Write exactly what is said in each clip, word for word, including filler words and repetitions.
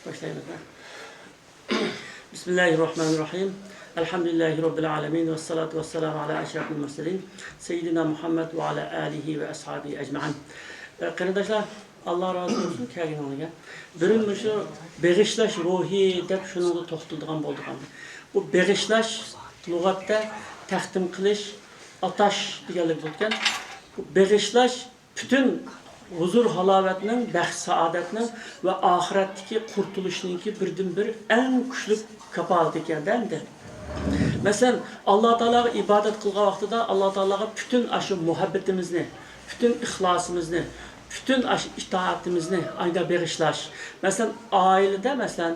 باشلايمىز. بىسمىللاھىررەھمانىررەھىم. ئەلھەمدۇلىللاھى رەببىل ئالەمىن، ۋەسسالاتۇ ۋەسسالامۇ ئالا ئەشرەفىل مۇرسەلىن، سەييىدىنا مۇھەممەد ۋە ئالا ئالىھى ۋە ئەسھابىھى ئەجمەئىن. ئە، قېرىنداشلار، ئاللا رازى بولسۇن كەلگىنىڭلارغا. بۈگۈن مۇشۇ بېغىشلاش روھى دەپ شۇنىڭغا توختىلىدىغان بولدۇق ئەمدى. بۇ بېغىشلاش لۇغەتتە تەقدىم قىلىش، ئاتاش دېگەنلىك بولىدىكەن. بۇ بېغىشلاش پۈتۈن ھۇزۇر-ھالاۋەتنىڭ، بەخت-سائادەتنىڭ ۋە ئاخىرەتتىكى قۇرتۇلۇشنىڭكى بىردىنبىر ئەڭ كۈچلۈك كاپالىتى ئىكەن-دە ئەمدى. مەسىلەن، ئاللا تائالاغا ئىبادەت قىلغان ۋاقتىدا ئاللا تائالاغا پۈتۈن ئاشۇ مۇھەببىتىمىزنى، پۈتۈن ئىخلاسىمىزنى، پۈتۈن ئاشۇ ئىتائىتىمىزنى ئايدا بېغىشلاش. مەسىلەن، ئائىلىدە، مەسىلەن،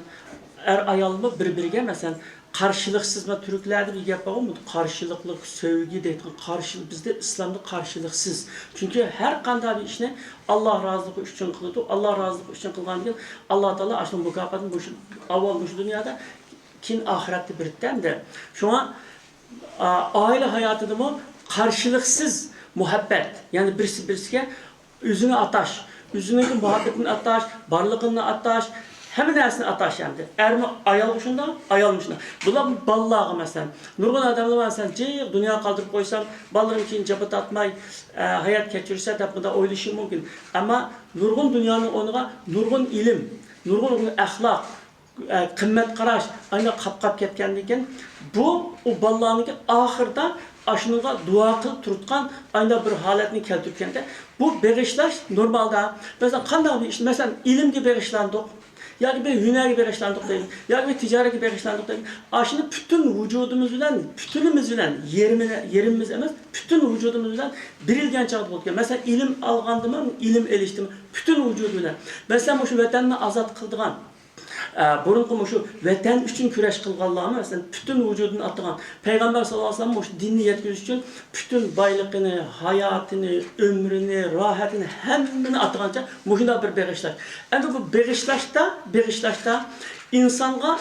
ئەر-ئايالمۇ بىر-بىرىگە، مەسىلەن، قارشىلىقسىز، ما، تۈركلەردە بىر گەپ بارغۇ، قارشىلىقلىق سۆيگۈ دەيدىغان، قارشىلىق، بىزدە ئىسلامدا قارشىلىقسىز. چۈنكى ھەر قانداق بىر ئىشنى ئاللا رازىلىقى ئۈچۈن قىلىدۇ. ئاللا رازىلىقى ئۈچۈن قىلغاندىن كېيىن ئاللا تائالا ئاشۇنىڭ مۇكاپاتىنى مۇشۇ، ئاۋۋال مۇشۇ دۇنيادا، كېيىن ئاخىرەتتە بېرىدۇ ئەمدى. شۇڭا، ئا، ئائىلە ھاياتىدىمۇ قارشىلىقسىز مۇھەببەت، يەنى بىرسى بىرسىگە ئۆزىنى ئاتاش، ئۆزىنىڭكى مۇھەببىتىنى ئاتاش، بارلىقىنى ئاتاش، ھەممە نەرسىنى ئاتاش ئەمدى. ئەرمۇ ئايالغا شۇنداق، ئايالمۇ شۇنداق. بۇلار بالىلارغا مەسىلەن. نۇرغۇن ئادەملەر بار مەسىلەن، جىق دۇنيا قالدۇرۇپ قويسام، بالىلىرىم كېيىن جاپا تارتماي، ئە، ھايات كەچۈرسە دەپ بۇنداق ئويلىشى مۇمكىن. ئەمما نۇرغۇن دۇنيانىڭ ئورنىغا نۇرغۇن ئىلىم، نۇرغۇن ئەخلاق، ئە، قىممەت قاراش ئاينا قاپقاپ كەتكەندىن كېيىن، بۇ ئۇ بالىلارنىڭكى ئاخىرىدا ئاشۇنىڭغا دۇئا قىلىپ تۇرۇتقان ئاينا بىر ھالەتنى كەلتۈرگەندە، بۇ بېغىشلاش نورمالدا، مەسىلەن، قانداق بىر ئىش، مەسىلەن، ئىلىمگە بېغىشلاندۇق، ياكى بىر ھۈنەرگە بېغىشلاندۇق دەيلى، ياكى بىر تىجارەتكە بېغىشلاندۇق دەيلى. ئاشۇنى پۈتۈن ۋۇجۇدىمىز بىلەن، پۈتۈنىمىز بىلەن، يېرىمىنى، يېرىمىمىز ئەمەس، پۈتۈن ۋۇجۇدىمىز بىلەن بېرىلگەن چاغدا بولىدىكەن. مەسىلەن، ئىلىم ئالغاندىمۇ، ئىلىم ئېلىشتىمۇ، پۈتۈن ۋۇجۇدى بىلەن. مەسىلەن، مۇشۇ ۋەتەننى ئازاد قىلىدىغان، ئە، بۇرۇنقى مۇشۇ ۋەتەن ئۈچۈن كۈرەش قىلغانلارمۇ، مەسىلەن، پۈتۈن ۋۇجۇدىنى ئاتىغان. پەيغەمبەر ساللاللاھۇ ئەلەيھى ۋەسەللەم مۇشۇ دىننى يەتكۈزۈش ئۈچۈن پۈتۈن بايلىقىنى، ھاياتىنى، ئۆمرىنى، راھەتىنى، ھەممىنى ئاتىغانچە مۇشۇنداق بىر بېغىشلاش. ئەمدى بۇ بېغىشلاشتا، بېغىشلاشتا ئىنسانغا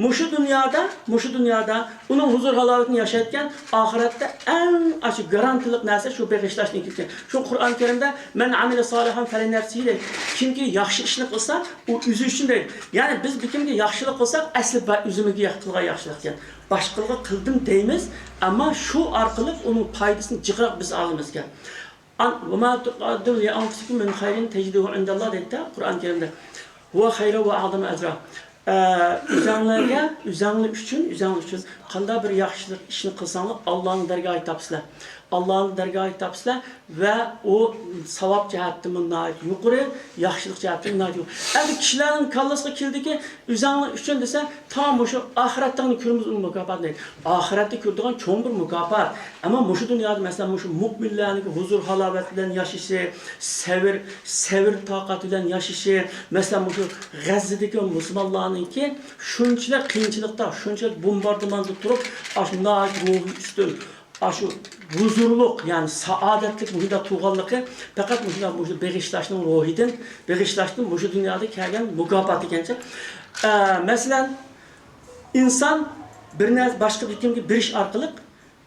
مۇشۇ دۇنيادا، مۇشۇ دۇنيادا ئۇنىڭ ھۇزۇر-ھالاۋىتىنى ياشايدىكەن، ئاخىرەتتە ئەڭ ئاشۇ گارانتىلىق نەرسە شۇ بېغىشلاشتىن كېلىدىكەن. شۇ قۇرئان كەرىمدە، مەن ئامىلە سالىھەن فەلىنەفسىھى دەيدۇ. كىمكى ياخشى ئىشنى قىلسا، ئۇ ئۆزى ئۈچۈن دەيدۇ. يەنى بىز بىر كىمگە ياخشىلىق قىلساق، ئەسلى با-، ئۆزىمىزگە ياخ-، قىلغان ياخشىلىق ئىكەن. باشقىلارغا قىلدىم دەيمىز، ئەمما شۇ ئارقىلىق ئۇنىڭ پايدىسىنى جىقراق بىز ئالىمىز ئىكەن. ئان-، «ۋەما تۇقەددىمۇ لىئەنفۇسىكۇم مىن خەيرىن تەجىدۇھۇ ئىندەللا» دەيدۇ قۇرئان كەرىمدە. «ھۇۋە خەيرەن ۋە ئەئزەمۇ ئەجرا». ئە، ئۆزەڭلارگە، ئۆزەڭلار ئۈچۈن، ئۆزەڭلار ئۈچۈن قانداق بىر ياخشىلىق ئىشنى قىلساڭلار، ئاللانىڭ دەرگاھىدا تاپىسىلەر. ئاللانىڭ دەرگاھىدا تاپىسىلەر ۋە ئۇ ساۋاب جەھەتتىنمۇ ناھايىتى يۇقىرى، ياخشىلىق جەھەتتىن ناھايىتى يۇقىرى. ئەمدى كىشىلەرنىڭ كاللىسىغا كېلىدىكى، ئۆزەڭلار ئۈچۈن دېسە، تا مۇشۇ ئاخىرەتتىڭنى كۆرىمىز ئۇنىڭ مۇكاپاتىنى. ئاخىرەتتە كۆرىدىغان چوڭ بىر مۇكاپات. ئەمما مۇشۇ دۇنيادا، مەسىلەن، مۇشۇ مۆمىنلەرنىڭكى ھۇزۇر-ھالاۋەت بىلەن ياشىشى، سەۋر، سەۋر-تاقەت بىلەن ياشىشى، مەسىلەن، مۇشۇ غەززىدىكى مۇسۇلمانلارنىڭكى شۇنچىلىك قىيىنچىلىقتا، شۇنچىلىك بومباردىماندا تۇرۇپ، ئاشۇ ناھايىتى روھى ئۈستۈن، ئاشۇ ھۇزۇرلۇق، يەنى سائادەتلىك مۇھىتتا تۇرغانلىقى پەقەت مۇشۇنداق، مۇشۇ بېغىشلاشنىڭ روھىدىن، بېغىشلاشتىن مۇشۇ دۇنيادا كەلگەن مۇكاپات ئىكەنچە. ئە، مەسىلەن، ئىنسان بىر نەرسە، باشقا بىر كىمگە بېرىش ئارقىلىق،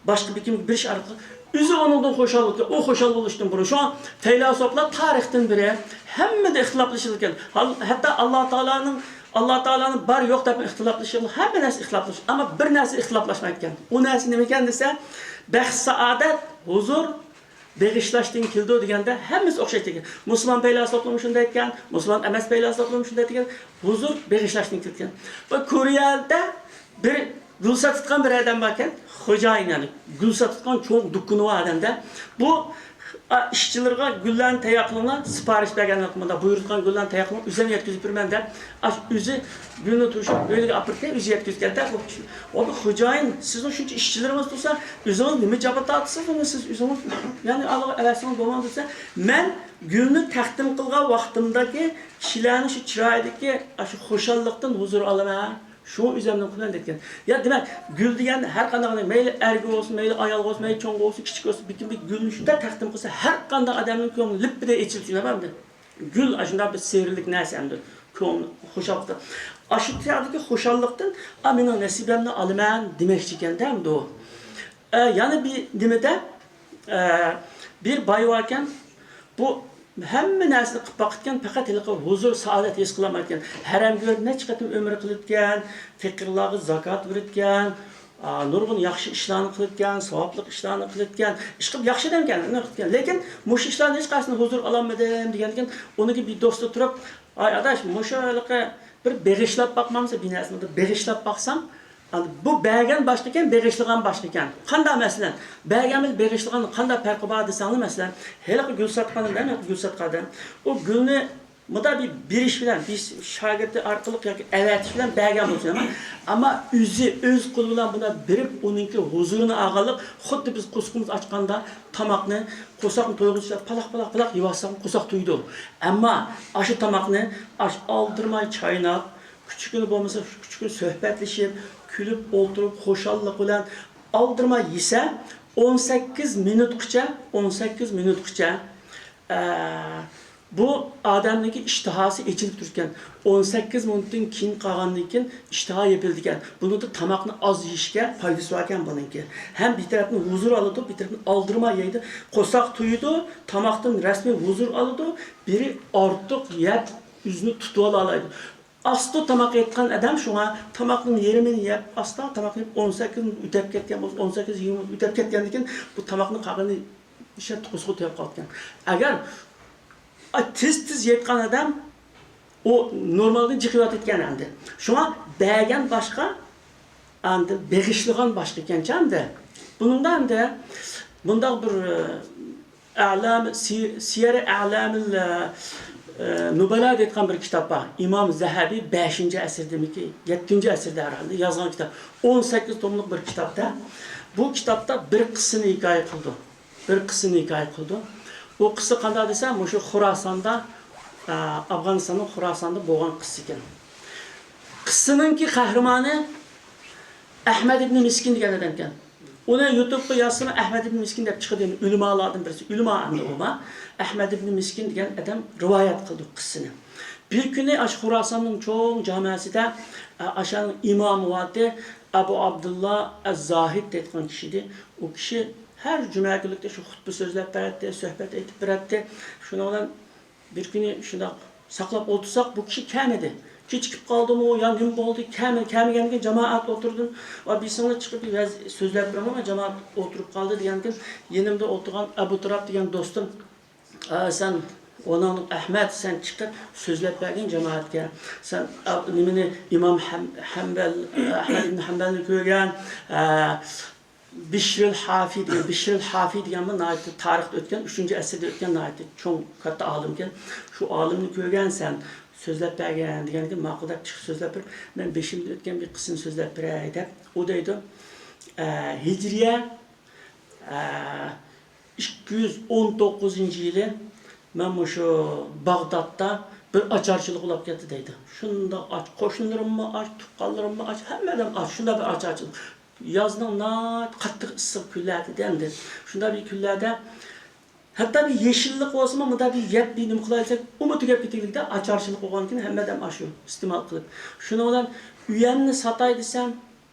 باشقا بىر كىمگە بېرىش ئارقىلىق ئۆزى ئۇنىڭدىن خۇشال بولىدىكەن، ئۇ خۇشال بولۇشتىن بۇرۇن. شۇڭا پەيلاسوپلار تارىختىن بېرى ھەممىدە ئىختىلاپلىشىدىكەن. ھال-، ھەتتا ئاللا تائالانىڭ، ئاللا تائالانىڭ بار يوق دەپ ئىختىلاپلىشىدۇ، ھەممە نەرسە ئىختىلاپلىشىدۇ. ئەمما بىر نەرسە ئىختىلاپلاشمايدىكەن. ئۇ نەرسە نېمە ئىكەن دېسە، بەخت-سائادەت، ھۇزۇر، بېغىشلاشتىن كېلىدۇ دېگەندە ھەممىسى ئوخشايدىكەن. مۇسۇلمان پەيلاسوپلىرىمۇ شۇنداق ئېيتكەن، مۇسۇلمان ئەمەس پەيلاسوپلىرىمۇ شۇنداق ئېيتكەن. ھۇزۇر بېغىشلاشتىن كېلىدىكەن. ۋە كورېيەدە بىر گۈل ساتىدىغان بىر ئادەم باركەن، خوجايىن، يەنى گۈل ساتىدىغان چوڭ دۇكىنى بار ئادەمدە. بۇ، ئا، ئىشچىلىرىغا گۈللەرنى تەييار قىلىڭلار، سىپارىش بەرگەن، مۇنداق بۇيرۇتقان گۈللەرنى تەييار قىلىڭلار، ئۆزۈم يەتكۈزۈپ بېرىمەن دەپ، ئاشۇ ئۆزى گۈلنى تۇرۇشۇپ ئۆيىگە ئاپىرىدىكەن، ئۆزى يەتكۈزگەندە، بۇ، ئۇ بىر خوجايىن، سىزنىڭ شۇنچە ئىشچىلىرىڭىز تۇرسا، ئۆزىڭىز نېمە جاپا تارتىسىز، ئۇنى سىز ئۆزىڭىز، يەنى ئالغا ئەۋەتسىڭىز بولمامدۇ دېسە، مەن گۈلنى تەقدىم قىلغان ۋاقتىمدىكى كىشىلەرنىڭ شۇ چىرايىدىكى ئاشۇ خۇشاللىقتىن ھۇزۇر ئالىمەن. شۇڭا ئۆزۈمنى قۇربان دەيدىكەن. يا دېمەك، گۈل دېگەن ھەر قانداق، مەيلى ئەرگە بولسۇن، مەيلى ئايالغا بولسۇن، مەيلى چوڭغا بولسۇن، كىچىككە بولسۇن، بىر كىم بىر گۈلنى شۇنداق تەقدىم قىلسا، ھەر قانداق ئادەمنىڭ كۆڭلى لىپپىدە ئېچىلىپ تۇرىدۇ ئەمدى. گۈل ئاشۇنداق بىر سېھىرلىك نەرسە ئەمدى. كۆڭۈل خۇشال قىلىدۇ. ئاشۇ چاغدىكى خۇشاللىقتىن، ئا، مېنىڭ نەسىبەمنى ئالىمەن دېمەكچىكەندە ئەمدى ئۇ. ئە، يەنە بىر نېمىدە، ئە، بىر باي باركەن، بۇ ھەممە نەرسىنى قىلىپ باقىدىكەن، پەقەت ھېلىقى ھۇزۇر، سائادەت ھېس قىلالمايدىكەن. ھەرەمگە بېرىپ نەچچە قېتىم ئۆمرە قىلىدىكەن، پېقىرلارغا زاكات بېرىدىكەن، ئا، نۇرغۇن ياخشى ئىشلارنى قىلىدىكەن، ساۋابلىق ئىشلارنى قىلىدىكەن، ئىشقىلىپ ياخشى ئادەمكەن، ئۇنى قىلىدىكەن. لېكىن مۇشۇ ئىشلارنى ھېچقايسىسىنى ھۇزۇر ئالالمىدىم دېگەندىكىن، ئۇنىڭكى بىر دوستى تۇرۇپ، ئاي ئاداش، مۇشۇ ھېلىقى بىر بېغىشلاپ باقمامسەن، بىر نەرسىنى بىر بېغىشلاپ باقسام، ئەمدى بۇ بەرگەن باشقا ئىكەن، بېغىشلىغان باشقا ئىكەن. قانداق مەسىلەن؟ بەرگەن بىلەن بېغىشلىغان قانداق پەرقى بار دېسەڭلار، مەسىلەن، ھېلىقى گۈل ساتقان ئادەم، ھېلىقى گۈل ساتقان ئادەم، ئۇ گۈلنى مۇنداق بىر بېرىش بىلەن، بىر شاگىرتى ئارقىلىق ياكى ئەۋەتىش بىلەن بەرگەن بولسۇن، ئەمما، ئەمما ئۆزى ئۆز قولى بىلەن بۇنداق بېرىپ، ئۇنىڭكى ھۇزۇرىنى ئالغانلىق، خۇددى بىز قورسىقىمىز ئاچقاندا تاماقنى، قورساقنى تويغۇزۇشتا پالاق، پالاق، پالاق يېۋالساق قورساق تويىدۇ. ئەمما ئاشۇ تاماقنى ئاش ئالدىرىماي چايناپ، كۈچۈكىنى بولمىسا، كۈچۈكىنى سۆھبەتلىشىپ، كۈلۈپ ئولتۇرۇپ، خۇشاللىق بىلەن ئالدىرىماي يېسە، ئون سەككىز مىنۇتقىچە، ئون سەككىز مىنۇتقىچە، ئە، بۇ ئادەمنىڭكى ئىشتىھاسى ئېچىلىپ تۇرىدىكەن. ئون سەككىز مىنۇتتىن كېيىن قالغاندىن كېيىن ئىشتىھا يېپىلىدىكەن. بۇنىڭدا تاماقنى ئاز يېيىشكە پايدىسى باركەن بۇنىڭكى. ھەم بىر تەرەپتىن ھۇزۇر ئالىدۇ، بىر تەرەپتىن ئالدىرىماي يەيدۇ. قورساق تويىدۇ، تاماقتىن رەسمىي ھۇزۇر ئالىدۇ، بىرى ئارتۇق يەپ ئۆزىنى تۇتۇۋالالايدۇ. ئاستا تاماق يەيدىغان ئادەم شۇڭا تاماقنىڭ يېرىمىنى يەپ، ئاستا تاماق يەپ، ئون سەككىز مىنۇت ئۆتەپ كەتكەن بولسا، ئون سەككىز يىگىرمە مىنۇت ئۆتەپ كەتكەندىن كېيىن بۇ تاماقنىڭ قالغىنى شەرت قورسىقى تېگىپ قالىدىكەن. ئەگەر ئاي، تېز-تېز يەيدىغان ئادەم ئۇ نورمالدىن جىقىۋاتىدىكەن ئەمدى. شۇڭا بەرگەن باشقا، ئەمدى بېغىشلىغان باشقا ئىكەنچە ئەمدى. بۇنىڭدا ئەمدى مۇنداق بىر، ئە، ئەلام، سى-، سىيەر ئەلامىل، ئە، ئە، نۇبەلا دەيدىغان بىر كىتاب بار. ئىمام زەھەبى بەشىنچى ئەسىردىمىكى، يەتتىنچى ئەسىردە ھەرھالدا يازغان كىتاب. ئون سەككىز توملۇق بىر كىتابتا. بۇ كىتابتا بىر قىسسىنى ھېكايە قىلىدۇ. بىر قىسسىنى ھېكايە قىلىدۇ. ئۇ قىسسا قانداق دېسە، مۇشۇ خوراساندا، ئە، ئافغانىستاننىڭ خوراساندا بولغان قىسسا ئىكەن. قىسسىنىڭكى قەھرىمانى ئەھمەد ئىبنى مىسكىن دېگەن ئادەم ئىكەن. ئۇنى يۇتۇبقا يازسىمۇ ئەھمەد ئىبنى مىسكىن دەپ چىقىدۇ. يەنى ئۆلىمالارنىڭ بىرسى. ئۆلىما ئەمدى ئۇلىما. ئەھمەد ئىبنى مىسكىن دېگەن ئادەم رىۋايەت قىلىدۇ قىسسىنى. بىر كۈنى ئاشۇ خوراساننىڭ چوڭ جامەسىدە، ئە، ئاشۇنىڭ ئىمامى بارتى، ئەبۇ ئابدۇللا ئەز-زاھىد دەيدىغان كىشى ئىدى. ئۇ كىشى ھەر جۈمە كۈنلۈكتە شۇ خۇتبە سۆزلەپ بەرەتتى، سۆھبەت ئېيتىپ بەرەتتى. شۇنىڭ بىلەن بىر كۈنى شۇنداق ساقلاپ ئولتۇرساق، بۇ كىشى كەلمىدى. كېچىكىپ قالدىمۇ يا نېمە بولدى؟ كەلمىدى. كەلمىگەندىن كېيىن جامائەت ئولتۇردۇم. ۋە بىسىڭلار چىقىپ بىر ۋەز-، سۆزلەپ بېرىڭلار، مەن جامائەت ئولتۇرۇپ قالدى دېگەندىن كېيىن يېنىمدا ئولتۇرغان ئەبۇ تۇراب دېگەن دوستۇم، ئە، سەن ئۇنىڭ ئەھمەد، سەن چىقىپ سۆزلەپ بەرگىن جامائەتكە. سەن، ئە، نېمىنى، ئىمام ھەم-، ھەمبەل، ئەھمەد ئىبن ھەمبەلنى كۆرگەن، ئە، بىشرىل ھافى دېگەن، بىشرىل ھافى دېگەن بۇ ناھايىتى تارىختا ئۆتكەن، ئۈچىنچى ئەسىردە ئۆتكەن ناھايىتى چوڭ، كاتتا ئالىمكەن. شۇ ئالىمنى كۆرگەنسەن، سۆزلەپ بەرگىن دېگەندىكىن، ماقۇل دەپ چىقىپ سۆزلەپ بېرىپ، مەن بېشىمدىن ئۆتكەن بىر قىسسىنى سۆزلەپ بېرەي دەپ، ئۇ دەيدۇ، ئە، ھىجرىيە، ئە، ئىككى يۈز ئون توققۇزىنچى يىلى مەن مۇشۇ باغدادتا بىر ئاچارچىلىق بولۇپ كەتتى دەيدۇ. شۇنداق ئاچ، قوشنىلىرىممۇ ئاچ، تۇغقانلىرىممۇ ئاچ، ھەممە ئادەم ئاچ. شۇنداق بىر ئاچارچىلىق. يازنىڭ ناھايىتى قاتتىق ئىسسىق كۈنلەردە ئەمدى. شۇنداق بىر كۈنلەردە ھەتتا بىر يېشىللىق بولسىمۇ، مۇنداق بىر يەپ بىر نېمە قىلاي دېسەك، ئۇمۇ تۈگەپ كېتىگىلىكتە ئاچارچىلىق بولغاندىكىن ھەممە ئادەم ئاشۇ ئىستېمال قىلىپ. شۇنىڭ بىلەن ئۆيەمنى ساتاي دېسەم،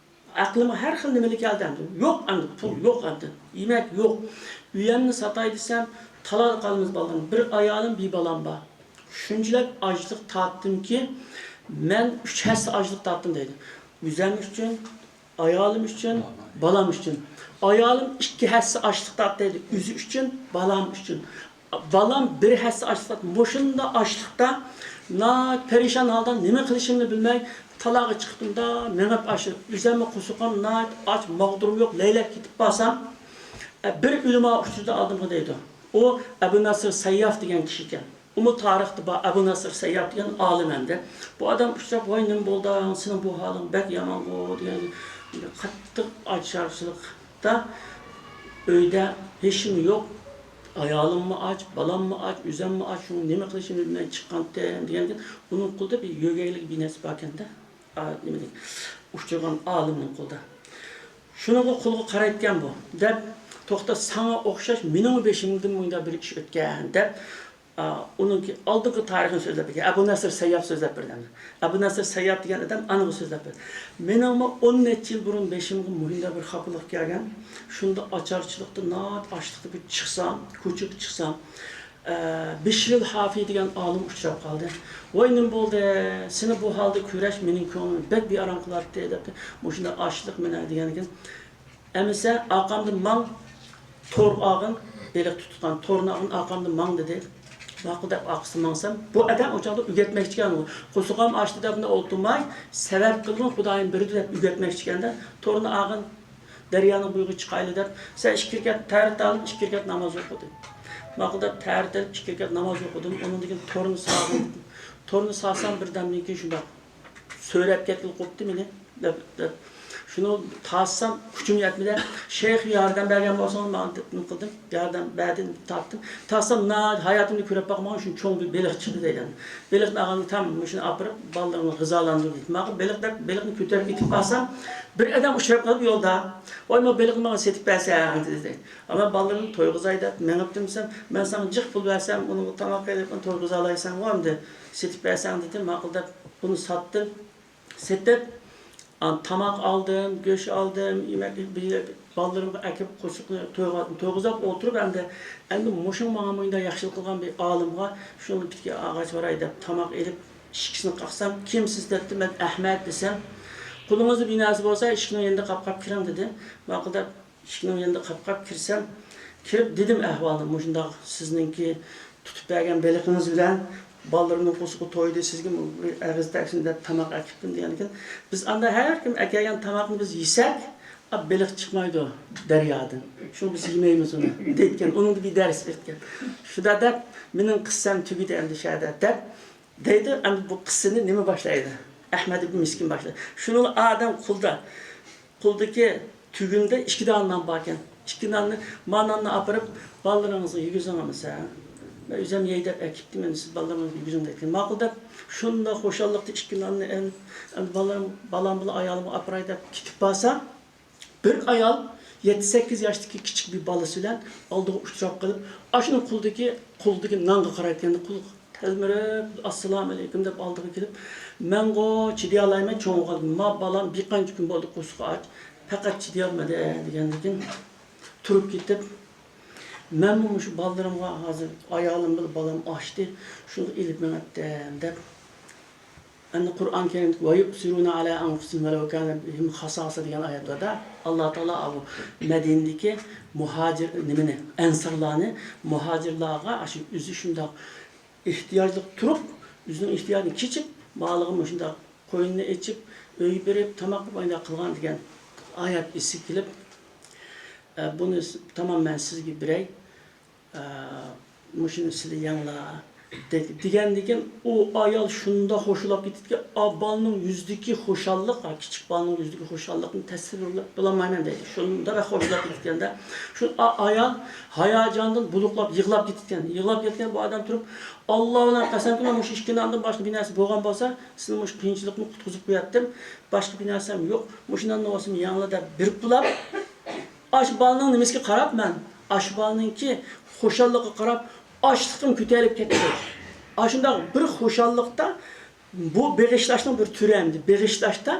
ئەقلىمگە ھەر خىل نېمىلەر كەلدى ئەمدى. يوق ئەمدى، پۇل يوق ئەمدى. يېمەك يوق. ئۆيەمنى ساتاي دېسەم، تالادا قالىمىز بالىلار. بىر ئايالىم، بىر بالام بار. شۇنچىلىك ئاچلىق تارتتىمكى، مەن ئۈچ ھەسسە ئاچلىق تارتتىم دەيدۇ. ئۆزۈم ئۈچۈن، ئايالىم ئۈچۈن، بالام ئۈچۈن. ئايالىم ئىككى ھەسسە ئاچلىق تارتتى دەيدۇ. ئۆزى ئۈچۈن، بالام ئۈچۈن. بالام بىر ھەسسە ئاچلىق تارتتى. مۇشۇنداق ئاچلىقتا ناھايىتى پەرىشان ھالدا نېمە قىلىشىمنى بىلمەي تالاغا چىقتىم-دا، مېڭىپ ئاشۇ. ئۆزۈممۇ قورسىقىم ناھايىتى ئاچ، ماغدۇرۇم يوق، لەيلەپ كېتىپ بارسام، ئە، بىر ئۆلىما ئۇچرىدى ئالدىمغا دەيدۇ. ئۇ ئەبۇ نەسىر سەيياف دېگەن كىشى ئىكەن. ئۇمۇ تارىختا بار، ئەبۇ نەسىر سەيياپ دېگەن ئالىم ئەمدى. بۇ ئادەم ئۇچراپ، ۋاي، نېمە بولدى، سېنىڭ بۇ ھالىڭ بەك يامانغۇ دېگەن، قاتتىق ئاچارچىلىقتا، ئۆيدە ھېچنېمە يوق، ئايالىممۇ ئاچ، بالاممۇ ئاچ، ئۆزۈممۇ ئاچ، شۇڭا نېمە قىلىشىمنى بىلمەي چىققانتىم دېگەندىكىن، ئۇنىڭ قولىدا بىر يۆگەيلىك بىر نەرسە باركەن-دە، ئا، نېمىدىن ئۇچرىغان ئالىمنىڭ قولىدا. شۇنىڭغا قولىغا قارايدىكەن بۇ، دەپ، توختا، ساڭا ئوخشاش مېنىڭمۇ بېشىمدىن مۇنداق بىر ئىش ئۆتكەن، دەپ، ئا، ئۇنىڭكى ئالدىنقى تارىخىنى سۆزلەپ بەرگەن. ئەبۇ نەسىر سەيياپ سۆزلەپ بەردى. ئەبۇ نەسىر سەيياپ دېگەن ئادەم ئانىغا سۆزلەپ بەردى. مېنىڭمۇ ئون نەچچە يىل بۇرۇن بېشىمغا مۇھىنداق بىر خاپىلىق كەلگەن. شۇنداق ئاچارچىلىقتا، ناھايىتى ئاچلىقتا بىر چىقسام، كوچىغا چىقسام، ئە، بىشرىل ھافىي دېگەن ئالىم ئۇچراپ قالدى. ۋاي، نېمە بولدى؟ سېنى بۇ ھالدا كۆرۈش مېنىڭ كۆڭلۈمنى بەك بىئارام قىلاتتى، دەپتۇ. مۇشۇنداق ئاچلىق مېنى دېگەندىكىن، ئەمىسە ئارقامدىن ماڭ، تور ئالغىن، بېلىق تۇتقان تورنى ئالغىن، ئارقامدىن ماڭ، دېدى. ماقۇل دەپ ئارقىسىدىن ماڭسام، بۇ ئادەم ئۇ چاغدا ئۆگەتمەكچىكەن، قورسىقىم ئاچتى دەپ مۇنداق ئولتۇرماي، سەۋەب قىلغىن، خۇدايىم بېرىدۇ دەپ ئۆگەتمەكچىكەن-دە، تورنى ئالغىن، دەريانىڭ بويىغا چىقايلى دەپ، سەن ئىككى رەكەت تەھەررەت ئالدىم، ئىككى رەكەت ناماز ئوقۇدۇم. ماقۇل دەپ تەھەررەت ئېلىپ، ئىككى رەكەت ناماز ئوقۇدۇم. ئۇنىڭدىن كېيىن تورنى سالغىن دېدىم. تورنى سالسام، بىردەمدىن كېيىن شۇنداق سۆرەپ كەتكىلى قوپتى مېنى، دەپ، دەپ. شۇنى تارتسام، كۈچۈم يەتمىدى. شەيخ، ياردەم بەرگەن بولسىڭىز ماڭا، دەپ نېمە قىلدىم. ياردەم بەردىم، تارتتىم. تارتسام، ناھايىتى ھاياتىمدا كۆرۈپ باقمىغان شۇنچە چوڭ بىر بېلىق چىقتى دەيدۇ. بېلىقنى ئالغاندا تام مۇشۇنى ئاپىرىپ، بالىلىرىمنى غىزالاندۇردى. ماقۇل، بېلىق دەپ، بېلىقنى كۆتۈرۈپ كېتىپ بارسام، بىر ئادەم ئۇچراپ قالىپ يولدا، ۋاي، ما بېلىقنى ماڭا سېتىپ بەرسەڭ، دېدى. ئەمما بالىلىرىمنى تويغۇزاي دەپ مېڭىپتىم دېسەم، مەن ساڭا جىق پۇل بەرسەم، ئۇنىڭغا تاماق قىلىپ، ئۇنى تويغۇزالايسەن ئەمدى، سېتىپ بەرسەڭ، دېدى. ماقۇل دەپ، بۇنى ساتتىم. سېتىپ، ئا، تاماق ئالدىم، گۆش ئالدىم، يېمەك، بالىلىرىمغا ئەكىپ قوشۇقنى تويغا-، تويغۇزۇپ ئولتۇرۇپ، ئەمدى، ئەمدى مۇشۇ ماڭا مۇنداق ياخشىلىق قىلغان بىر ئالىمغا شۇنىڭ پىتىگە ئاغاچ باراي دەپ تاماق ئېلىپ، ئىشىكىسىنى قاقسام، كىمسىز دەپتۇ، مەن ئەھمەد دېسەم، قولىڭىزدا بىر نەرسە بولسا، ئىشىكنىڭ يېنىدا قاپقاپ كىرىڭ دېدى. ماقۇل دەپ، ئىشىكنىڭ يېنىدا قاپقاپ كىرسەم، كىرىپ دېدىم ئەھۋالنى، مۇشۇنداق سىزنىڭكى تۇتۇپ بەرگەن بېلىقىڭىز بىلەن بالىلىرىمنىڭ قورسىقى تويدى، سىزگە ئېغىز تەگسۇن دەپ تاماق ئەكەپتىم دېگەندىكىن، بىز ئاندا ھەر كىم ئەكەلگەن تاماقنى بىز يېسەك، ئا، بېلىق چىقمايدۇ دەريادىن. شۇڭا بىز يېمەيمىز ئۇنى، دەيدىكەن. ئۇنىڭدا بىر دەرس بېرىدىكەن. شۇدا دەپ، مېنىڭ قىسسەم تۈگىدى ئەمدى شەدە دەپ دەيدۇ. ئەمدى بۇ قىسسىنى نېمە باشلايدۇ؟ ئەھمەد ئىبن مىسكىن باشلايدۇ. شۇنىڭ ئادەم قولدا، قولدىكى تۈگۈندە ئىككى دانە نان باركەن. ئىككى ناننى، ما ناننى ئاپىرىپ، بالىلىرىڭىزغا يېگۈزۈڭ ئەمىسە. مەن ئۆزۈم يەي دەپ ئەكىپتىمەن، سىز بالىلىرىڭىزغا يېگۈزۈڭ دەيدىكەن. ماقۇل دەپ، شۇنداق خۇشاللىقتا ئىككى ناننى ئەل-، ئەل-، بالىلىرىم، بالام بىلەن ئايالىمغا ئاپىراي دەپ كېتىپ بارسا، بىر ئايال يەتتە سەككىز ياشتىكى كىچىك بىر بالىسى بىلەن ئالدىغا ئۇچراپ قېلىپ، ئاشۇنىڭ قولىدىكى، قولىدىكى نانغا قارايدىكەن، قول تەلمۈرۈپ، «ئەسسالامۇئەلەيكۇم» دەپ ئالدىغا كېلىپ، «مەنغۇ چىدىيالايمەن، چوڭىغا، ما بالام بىر قانچە كۈن بولدى قورسىقى ئاچ، پەقەت چىدىيالمىدى» دېگەندىكىن، تۇرۇپ كېتىپ، «مەنمۇ مۇشۇ بالىلىرىمغا ھازىر، ئايالىم بىلەن بالام ئاچتى، شۇنى ئېلىپ مېڭەتتىم» دەپ، ئەمدى قۇرئان كەرىمدىكى «ۋە يۇئسىرۇنە ئەلە ئەنفۇسىھىم ۋەلەۋ كانە بىھىم خاساسە» دېگەن ئايەتلەردە ئاللا تائالا ئاۋۇ مەدىنىدىكى مۇھاجىر، نېمىنى، ئەنسارلارنى مۇھاجىرلارغا ئاشۇ ئۆزى شۇنداق ئېھتىياجلىق تۇرۇپ، ئۆزىنىڭ ئېھتىياجىنى كېچىپ، مالىغا مۇشۇنداق قوينىنى ئېچىپ، ئۆي بېرىپ، تاماق قىلىپ، ئانداق قىلغان دېگەن ئايەت ئېسىگە كېلىپ، ئە، بۇنى س-، تامام مەن سىزگە بېرەي. ئە، مۇشۇنى سىلى يەڭلا، دە-، دېگەندىكىن، ئۇ ئايال شۇنداق خۇشاللاپ كېتىدىكەن، ئا، بالىنىڭ يۈزىدىكى خۇشاللىق، ئا، كىچىك بالىنىڭ يۈزىدىكى خۇشاللىقنى تەسۋىرلەپ بولالمايمەن دەيدۇ. شۇنداق خۇشاللاپ كېتىدىكەن-دە. شۇ ئا-، ئايال ھاياجاندىن بۇلۇقلاپ يىغلاپ كېتىدىكەن. يىغلاپ كەتكەن بۇ ئادەم تۇرۇپ، «ئاللا بىلەن قەسەم قىلىمەن، مۇشۇ ئىككى ناندىن باشقا بىر نەرسە بولغان بولسا، سىلى مۇشۇ قىيىنچىلىقتىن قۇتقۇزۇپ قوياتتىم. باشقا بىر نەرسەم يوق. مۇشۇ ناننى بولسىمۇ يەڭلا» دەپ بېرىپ بولاپ، ئاشۇ بالىنىڭ نېمىسىگە قاراپ مەن، ئاشۇ بالىنىڭكى خۇشاللىقىغا قاراپ، ئاچلىقىم كۆتەرىلىپ كەتتى. ئاشۇنداق بىر خۇشاللىقتا، بۇ بېغىشلاشنىڭ بىر تۈرى ئەمدى. بېغىشلاشتا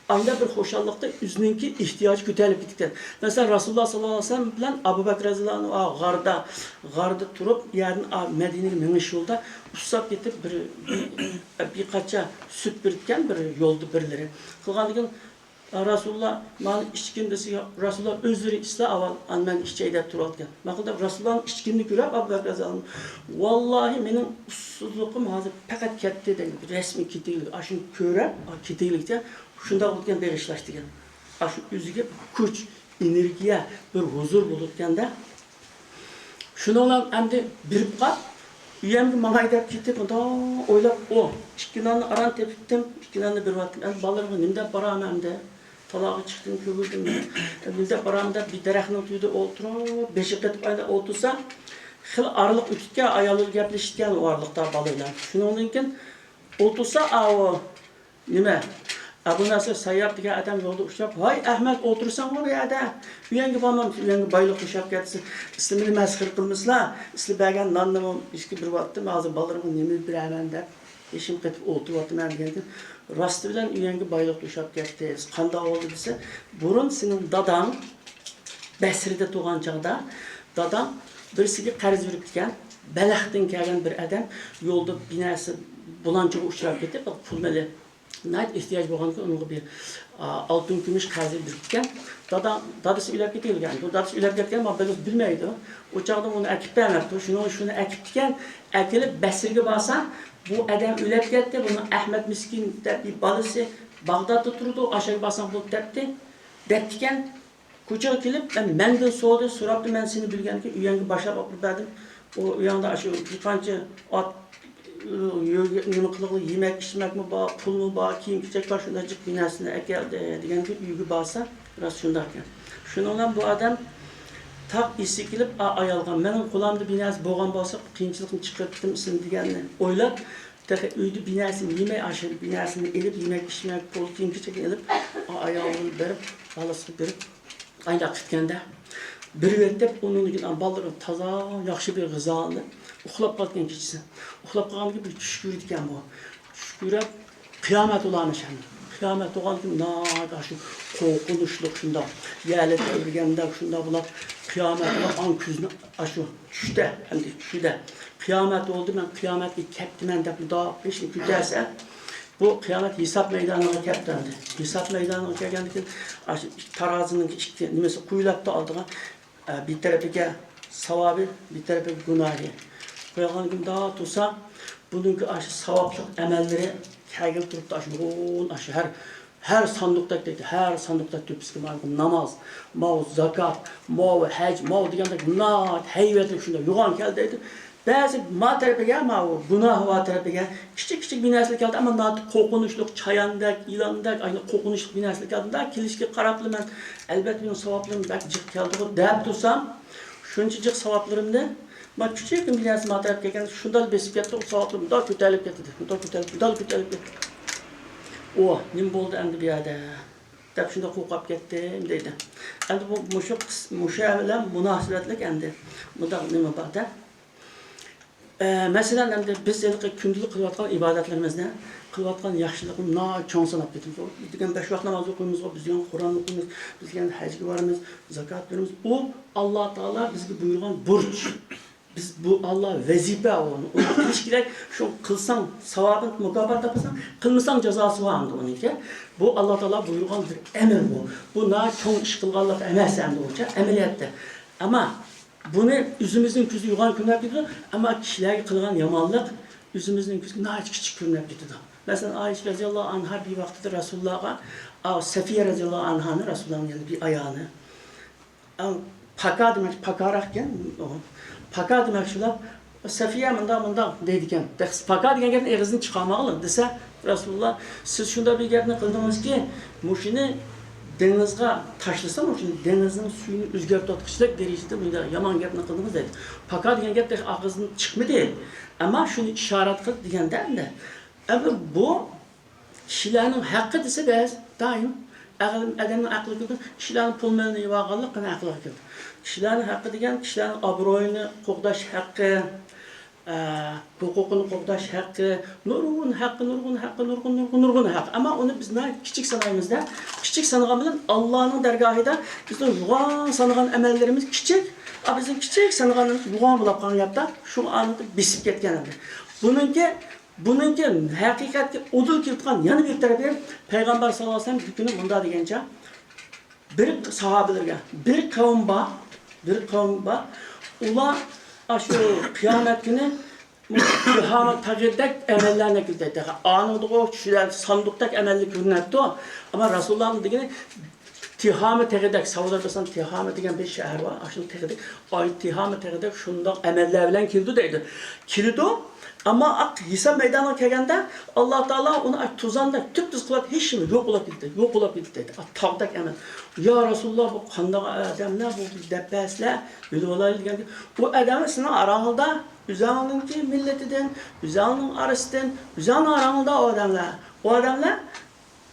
ئاشۇنداق بىر خۇشاللىقتا ئۆزىنىڭكى ئېھتىياجى كۆتەرىلىپ كېتىدىكەن. مەسىلەن، رەسۇلۇللا ساللاللاھۇ ئەلەيھى ۋەسەللەم بىلەن ئەبۇ بەكرى رەزىياللاھۇ ئەنھۇ غاردا، غاردا تۇرۇپ، يەردىن ئا-، مەدىنىگە مېڭىش يولىدا ئۇسساپ كېتىپ، بىر، بىر قاچا سۈت بېرىدىكەن، بىر يولدا بىرلىرى. قىلغاندىن كېيىن، «رەسۇلۇللا، مانا ئىچكىن» دېسە، «ياق، رەسۇلۇللا ئۆزلىرى ئىچسىلە ئاۋۋال، ئاندىن مەن ئىچەي» دەپ تۇرۇۋاتقان. ماقۇل دەپ، رەسۇلۇللانىڭ ئىچكىنىنى كۆرۈپ، ئەبۇ بەكرى رەزىياللاھۇ ئەنھۇ، «ۋاللاھى، مېنىڭ ئۇسسۇزلۇقۇم ھازىر پەقەت كەتتى» دېگەن، رەسمىي كېتىگلىك، ئاشۇنى كۆرۈپ، ئا، كېتىگلىكچە شۇنداق بولىدىكەن بېغىشلاش دېگەن. ئاشۇ ئۆزىگە كۈچ، ئېنېرگىيە، بىر ھۇزۇر بولىدىكەن-دە. شۇنىڭ بىلەن ئەمدى بېرىپ قاپ، ئۆيەمگە ماڭاي دەپ كېتىپ، مۇنداق ئويلاپ، ئۇ ئىككى ناننى ئاران تېپىپتىم، ئىككى ناننى بېرىۋەتتىم. ئەمدى بالىلىرىمغا نېمە دەپ بارامەن ئەمدى؟ تالاغا چىقتىم، كۆرۈندۈم. نېمە دەپ بارامەن دەپ بىر دەرەخنىڭ تۈۋىدە ئولتۇرۇپ، بېشى قېتىپ ئايلاپ ئولتۇرسا، خېلى ئارىلىق ئۆتۈپتىكەن، ئاياللار گەپلىشىدىكەن ئۇ ئارىلىقتا بالىلار. شۇنىڭدىن كېيىن ئولتۇرسا، ئاۋۇ نېمە، ئەبۇ نەسىر سەيياپ دېگەن ئادەم يولدا ئۇچراپ، «ھاي ئەھمەد، ئولتۇرساڭغۇ بۇ يەردە، ئۆيەڭگە بارمامسەن؟ ئۆيەڭگە بايلىق توشاپ كەتسۇن. ئىسلى مېنى مەسخىرە قىلمىسىلا، ئىسلى بەرگەن ناننىمۇ ئىچكە بېرىۋاتتىم، ھازىر بالىلىرىمغا نېمە بېرەمەن دەپ بېشىم قېتىپ ئولتۇرۇۋاتىمەن» دېگەندىن، راستى بىلەن ئۆيەڭگە بايلىق توشاپ كەتتى. قانداق بولدى دېسە، بۇرۇن سېنىڭ داداڭ بەسرىدە تۇرغان چاغدا داداڭ بىرسىگە قەرز بېرىپتىكەن. بەلختىن كەلگەن بىر ئادەم يولدا بىنەسى بۇلانچىغا ئۇچراپ كېتىپ، پۇل مېلى ناھايىتى ئېھتىياج بولغانكەن، ئۇنىڭغا بىر، ئا، ئالتۇن، كۈمۈش قەرزى بېرىپتىكەن. دادا، دادىسى ئۆلۈپ كېتىۋالغان. بۇ دادىسى ئۆلۈپ كەتكەن، مانا بىلمەيدۇ. ئۇ چاغدا ئۇنى ئەكىپ بەرمەپتۇ. شۇنىڭ، شۇنى ئەكىپتىكەن، ئەكېلىپ بەسرىگە بارسا، بۇ ئادەم ئۆلۈپ كەتتى، بۇنى ئەخمەت مىسكىن دەپ بىر بالىسى باغدادتا تۇرىدۇ، ئاشۇ يەرگە بارساڭ بولدى دەپتى، دەپتىكەن. كوچىغا كېلىپ، مەن، مەندىن سورىدى، سوراپتۇ، مەن سېنى بىلگەنكىن، ئۆيۈڭگە باشلاپ ئاپىرىپ بەردىم. ئۇ ئۆيۈڭدە ئاشۇ بىر قانچە ئات، نېمە قىلىقلىق يېمەك، ئىچمەكمۇ بار، پۇلمۇ بار، كىيىم-كېچەك بار، شۇنداق جىق بىر نەرسىنى ئەكەلدى، دېگەنكىن، ئۆيگە بارسا، راست شۇنداقكەن. شۇنىڭ بىلەن بۇ ئادەم تاق ئېسىگە كېلىپ، ئا، ئايالغا، مېنىڭ قولۇمدا بىر نەرسە بولغان بولسا، قىيىنچىلىقنى چىقىرتتىم سېنى دېگەننى ئويلاپ، تېخى ئۆيدە بىر نەرسىنى يېمەي، ئاشۇ بىر نەرسىنى ئېلىپ، يېمەك-ئىچمەك، پۇل، كىيىم-كېچەكنى ئېلىپ، ئا، ئايالىغا بېرىپ، بالىسىغا بېرىپ، ئايلاپ كەتكەندە، بېرىۋېتىپ، ئۇنىڭدىن كېيىن بالىلىرى تازا ياخشى بىر غىزا ئالدى. ئۇخلاپ قالغان كېچىسى. ئۇخلاپ قالغاندىن كېيىن بىر چۈش كۆرىدىكەن بۇ. چۈش كۆرۈپ، قىيامەت ئۇلارنى شەن. قىيامەت بولغاندىن كېيىن ناھايىتى ئاشۇ قورقۇنچلۇق شۇنداق. يەرلەر تەۋرىگەندەك شۇنداق بولۇپ، قىيامەت بولۇپ، ئاڭ كۆزىنى ئاشۇ چۈشتە، ئەمدى چۈشىدە. قىيامەت بولدى، مەن قىيامەتكە كەپتىمەن دەپ مۇنداق بېشىنى كۆتەرسە، بۇ قىيامەت ھېساب مەيدانىغا كەپتۇ ئەمدى. ھېساب مەيدانىغا كەلگەندىن كېيىن، ئاشۇ ئىككى تارازىنىڭ ئىككى نېمىسى قويۇلۇپتۇ ئالدىغا. ئە، بىر تەرىپىگە ساۋابى، بىر تەرىپىگە گۇناھى. قويغاندىن كېيىن مۇنداق تۇرسا، بۇنىڭكى ئاشۇ ساۋابلىق ئەمەللىرى كەلگىلى تۇرۇپتۇ، ئاشۇ نۇرغۇن، ئاشۇ ھەر، ھەر ساندۇقتەك دەيدۇ، ھەر ساندۇقتەك تۆپىسىگە ماۋۇ ناماز، ماۋۇ زاكات، ماۋۇ ھەج، ماۋۇ دېگەندەك ناھايىتى ھەيۋەتلىك شۇنداق يوغان كەلدى دەيدۇ. بەزى ما تەرىپىگە، ماۋۇ گۇناھ ۋار تەرىپىگە كىچىك-كىچىك بىر نەرسىلەر كەلدى، ئەمما ناھايىتى قورقۇنچلۇق، چاياندەك، يىلاندەك، ئاينى قورقۇنچلۇق بىر نەرسىلەر كەلدى. مۇنداق كېلىشكە قاراپلا مەن، ئەلۋەتتە، مېنىڭ ساۋابلىرىم بەك جىق كەلدىغۇ دەپ تۇرسام، شۇنچە جىق ساۋابلىرىمنى، ما كىچىككىنە بىر نەرسە ما تەرەپ كەلگەن، شۇنداق بېسىپ كەتتى، ئۇ ساۋابلىرىم مۇنداق كۆتەرىلىپ كەتتى، مۇنداق كۆتەرىلىپ، مۇنداق كۆتەرىلىپ كەتتى. ئۇ نېمە بولدى ئەمدى بۇ يەردە دەپ شۇنداق قورقۇپ كەتتىم دەيدۇ. ئەمدى بۇ، مۇشۇ قىس-، مۇشۇ بىلەن مۇناسىۋەتلىك ئەمدى مۇنداق نېمە بار-دە. ئە، مەسىلەن، ئەمدى بىز ھېلىقى كۈندىلىك قىلىۋاتقان ئىبادەتلىرىمىزنى، قىلىۋاتقان ياخشىلىقنى ناھايىتى چوڭ ساناپ كېتىمىز. بىز دېگەن بەش ۋاق ناماز ئوقۇيمىزغۇ، بىز دېگەن قۇرئان ئوقۇيمىز، بىز دېگەن ھەجگە بارىمىز، زاكات بېرىمىز. ئۇ ئاللا تائالا بىزگە بۇيرۇغان بۇرچ. بىز بۇ ئاللا ۋەزىپە ئۇنى. ئۇنى قىلىش كېرەك. شۇ قىلساڭ ساۋابىنى، مۇكاپات تاپىسەن، قىلمىساڭ جازاسى بار ئەمدى ئۇنىڭكى. بۇ ئاللا تائالا بۇيرۇغان بىر ئەمەل بۇ. بۇ ناھايىتى چوڭ ئىش قىلغانلىق ئەمەس ئەمدى ئۇنچە ئەمەلىيەتتە. ئەمما بۇنى ئۆزىمىزنىڭ كۆزى يوغان كۆرۈنۈپ كېتىدۇ، ئەمما كىشىلەرگە قىلغان يامانلىق ئۆزىمىزنىڭ كۆزىگە ناھايىتى كىچىك كۆرۈنۈپ كېتىدۇ. مەسىلەن، ئائىشە رەزىياللاھۇ ئەنھا بىر ۋاقتىدا رەسۇلۇللاغا، ئا، سەفىيە رەزىياللاھۇ ئەنھانى، رەسۇلۇللانىڭ يەنە بىر ئايالى، ئا، پاكا دېمەكچى، پاكاراق ئىكەن، ئۇ، پاكا دېمەكچى بولۇپ، سەفىيە مۇنداق، مۇنداق دەيدىكەن. پاكا دېگەن گەپنى ئېغىزدىن چىقارمىغىلى دېسە، رەسۇلۇللا، سىز شۇنداق بىر گەپنى قىلدىڭىزكى، مۇشۇنى دېڭىزغا تاشلىسا، مۇشۇنى دېڭىزنىڭ سۈيىنى ئۆزگەرتىۋاتقۇچىلىك دەرىجىدە بۇنداق يامان گەپنى قىلدىڭىز دەيدۇ. پاكا دېگەن گەپ تېخى ئاغزىدىن چىقمىدى. ئەمما شۇنى ئىشارەت قىلدى دېگەندە ئەمدى. ئەمدى بۇ كىشىلەرنىڭ ھەققى دېسە بەزى دائىم ئەقىل، ئادەمنىڭ ئەقلىگە كېلىدۇ. كىشىلەرنىڭ پۇل مېلىنى يېۋالغانلىق قېنى ئەقلىگە كېلىدۇ. كىشىلەرنىڭ ھەققى دېگەن كىشىلەرنىڭ ئابرۇيىنى قوغداش ھەققى، ئە، ھوقۇقىنى قوغداش ھەققى، نۇرغۇن ھەققى، نۇرغۇن ھەققى، نۇرغۇن، نۇرغۇن، نۇرغۇن ھەققى. ئەمما ئۇنى بىز ناھايىتى كىچىك سانايمىزدە، كىچىك سانىغان بىلەن ئاللانىڭ دەرگاھىدا بىزنىڭ يوغان سانىغان ئەمەللىرىمىز كىچىك، ئا، بىزنىڭ كىچىك سانىغانلىرىمىز يوغان بولۇپ قالغان گەپتە، شۇ ئانىدا بېسىپ كەتكەن ئەمدى. بۇنىڭكى، بۇنىڭكى ھەقىقەتكە ئۇدۇل كېلىدىغان يەنە بىر تەرىپى، پەيغەمبەر ساللاللاھۇ ئەلەيھى ۋەسەللەم بىر كۈنى مۇنداق دېگەنچە، بىر ساھابىلەرگە، بىر قەۋم بار، بىر قەۋم بار، ئۇلار ئاشۇ قىيامەت كۈنى تىھامە تېغىدەك ئەمەللەرنى كۆرسەتتى. ئانىڭدىغۇ چۈشلەر ساندۇقتەك ئەمەللەر كۆرۈنەتتۇ. ئەمما رەسۇلۇللانىڭ دېگىنى تىھامە تېغىدەك، سەئۇدىدا بىلسەڭ تىھامە دېگەن بىر شەھەر بار، ئاشۇنىڭ تېغىدەك، ئاي تىھامە تېغىدەك شۇنداق ئەمەللەر بىلەن كېلىدۇ دەيدۇ. كېلىدۇ، ئەمما ئاق ھېساب مەيدانىغا كەلگەندە ئاللا تائالا ئۇنى ئاي توزاندەك تۈپتۈز قىلىپ ھېچنېمە يوق بولۇپ كېتىدۇ، يوق بولۇپ كېتىدۇ دەيدۇ. ئا، تاغدەك ئەمەل. يا رەسۇلۇللا، بۇ قانداق ئادەملەر بۇ دەپ بەرسىلە، بىلىۋالايلى دېگەندە، ئۇ ئادەم سېنىڭ ئاراڭدا، ئۆزۈڭنىڭكى مىللىتىدىن، ئۆزۈڭنىڭ ئارىسىدىن، ئۆزۈڭنىڭ ئاراڭدا ئۇ ئادەملەر. ئۇ ئادەملەر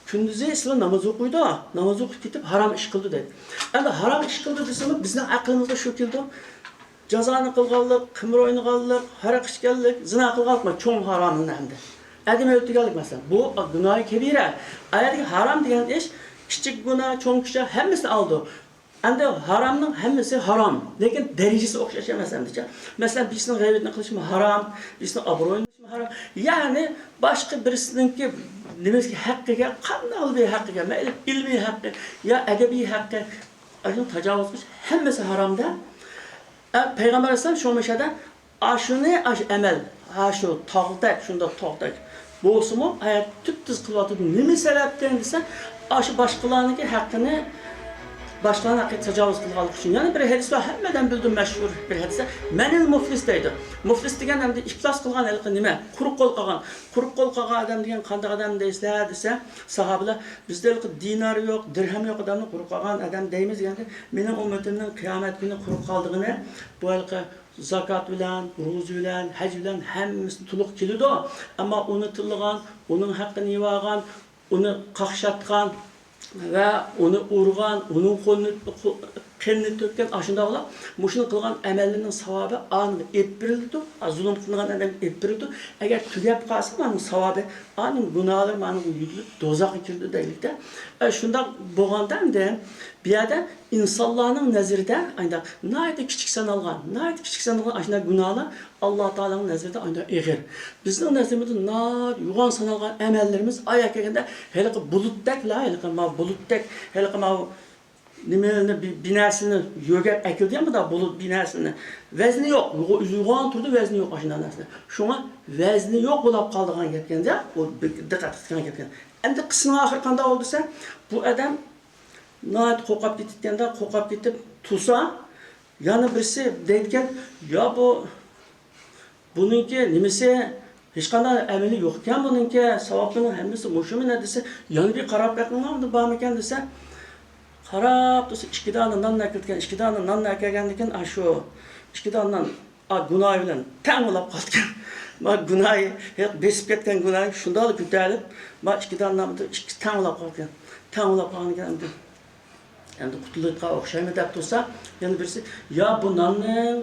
كۈندۈزى سىلەر ناماز ئوقۇيدۇ، ناماز ئوقۇپ كېتىپ ھارام ئىش قىلىدۇ دەيدۇ. ئەمدى ھارام ئىش قىلىدۇ دېسىمۇ بىزنىڭ ئەقلىمىزگە شۇ كېلىدۇ. جازانى قىلغانلىق، قىمار ئوينىغانلىق، ھاراق ئىچكەنلىك، زىنا قىلغانلىق، چوڭ ھارامنى ئەمدى. ئادەم ئۆلتۈرگەنلىك مەسىلەن. بۇ گۇناھى كەبىرە. ئايەتتىكى ھارام دېگەن ئىش كىچىك گۇناھ، چوڭ كىچىك ھەممىسىنى ئالىدۇ. ئەمدى ھارامنىڭ ھەممىسى ھارام، لېكىن دەرىجىسى ئوخشاش ئەمەس ئەمدىچە. مەسىلەن، بىرسىنىڭ غەيۋىتىنى قىلىشمۇ ھارام، بىرسىنىڭ ئابرۇيىنى ئالمىشىمۇ ھارام. يەنى باشقا بىرسىنىڭكى نېمىسىگە، ھەققىگە، قانداق بىر ھەققىگە، مەيلى ئىلمىي ھەققى يا ئەدەبىي ھەققى، ئاشۇنى تاجاۋۇز قىلىش ھەممىسى ھارامدا. ئە، پەيغەمبەر ئەلەيھىسسالام شۇ مۇشۇ يەردە ئاشۇنى، ئاشۇ ئەمەل، ھا شۇ تاغدەك، شۇنداق تاغدەك بولسىمۇ، ھايات تۈپتۈز قىلىۋاتىدۇ. نېمە سەۋەبتىن دېسە، ئاشۇ باشقىلارنىڭكى ھەققىنى، باشقىلارنىڭ ھەققىگە تاجاۋۇز قىلغانلىقى ئۈچۈن. يەنە بىر ھەدىس بار، ھەممە ئادەم بىلىدۇ، مەشھۇر بىر ھەدىس. مەنىل مۇفلىس دەيدۇ. مۇفلىس دېگەن ئەمدى ئىپلاس قىلغان ھېلىقى نېمە؟ قۇرۇق قول قالغان. قۇرۇق قول قالغان ئادەم دېگەن قانداق ئادەم دەيسىلەر دېسە، ساھابىلەر، بىزدە ھېلىقى دىنار يوق، دىرھەم يوق ئادەمنى قۇرۇق قالغان ئادەم دەيمىز دېگەندە، مېنىڭ ئۈممىتىمنىڭ قىيامەت كۈنى قۇرۇق قالىدىغىنى بۇ ھېلىقى زاكات بىلەن، روزا بىلەن، ھەج بىلەن ھەممىسى تولۇق كېلىدۇ. ئەمما ئۇنى تىللىغان، ئۇنىڭ ھەققىنى يېۋالغان، ئۇنى قاقشاتقان ۋە ئۇنى ئۇرغان، ئۇنىڭ قولىنى، قېنىنى تۆككەن، ئاشۇنداقلا مۇشۇنى قىلغان ئەمەللىرىنىڭ ساۋابى ئانىڭغا ئېلىپ بېرىلىدۇ. زۇلۇم قىلغان ئادەمگە ئېلىپ بېرىلىدۇ. ئەگەر تۈگەپ قالسا، مانا ساۋابى، ئانىڭ گۇناھلىرى مانا يۈكلىنىپ دوزاخقا كىرىدۇ دەيلىكتە. ئە، شۇنداق بولغاندا ئەمدى بۇ يەردە ئىنسانلارنىڭ نەزىرىدە ئايدا ناھايىتى كىچىك سانالغان، ناھايىتى كىچىك سانالغان ئاشۇنداق گۇناھلار ئاللا تائالانىڭ نەزىرىدە ئايدا ئېغىر. بىزنىڭ نەزىرىمىزدە ناھايىتى يوغان سانالغان ئەمەللىرىمىز ئايەت كەلگەندە ھېلىقى بۇلۇتتەكلا، ھېلىقى ماۋۇ بۇلۇتتەك، ھېلىقى ماۋۇ نېمىلەرنى، بى-، بىنەسىنى يۆگەپ ئەكېلىدۇ يا، مۇنداق بۇلۇت بىنەسىنى. ۋەزنى يوق، يوغ-، يوغان تۇرىدۇ، ۋەزنى يوق ئاشۇنداق نەرسىلەر. شۇڭا ۋەزنى يوق بولاپ قالىدىغان گەپكەن دە، ئۇ بىر دىققەت قىلىدىغان گەپكەن. ئەمدى قىسسىنىڭ ئاخىرى قانداق بولدى دېسە، بۇ ئادەم ناھايىتى قورقۇپ كېتىپتىكەندە، قورقۇپ كېتىپ تۇرسا، يەنە بىرسى دەيدىكەن، يا بۇ، بۇنىڭكى نېمىسى، ھېچقانداق ئەمىلى يوقكەن بۇنىڭكى، ساۋابلىرىنىڭ ھەممىسى مۇشۇمۇ دېسە، يەنە بىر قاراپ بېقىڭلار، ئۇندا بارمىكەن دېسە، قاراپ تۇرسا، ئىككى دانە نان ئەكېلىدىكەن، ئىككى دانە نان ئەكەلگەندىكىن، ئاشۇ ئىككى دانە نان، ئا، گۇناھى بىلەن تەڭ بولاپ قالىدىكەن. ما گۇناھى، ھېلىقى بېسىپ كەتكەن گۇناھى شۇنداقلا كۆتەرىلىپ، ما ئىككى دانە نان ئىككىسى تەڭ بولاپ قالىدىكەن. تەڭ بولاپ قالغاندىكىن ئەمدى، ئەمدى قۇتۇلۇۋېتىدىغان ئوخشايمۇ دەپ تۇرسا، يەنە بىرسى، يا بۇ ناننىڭ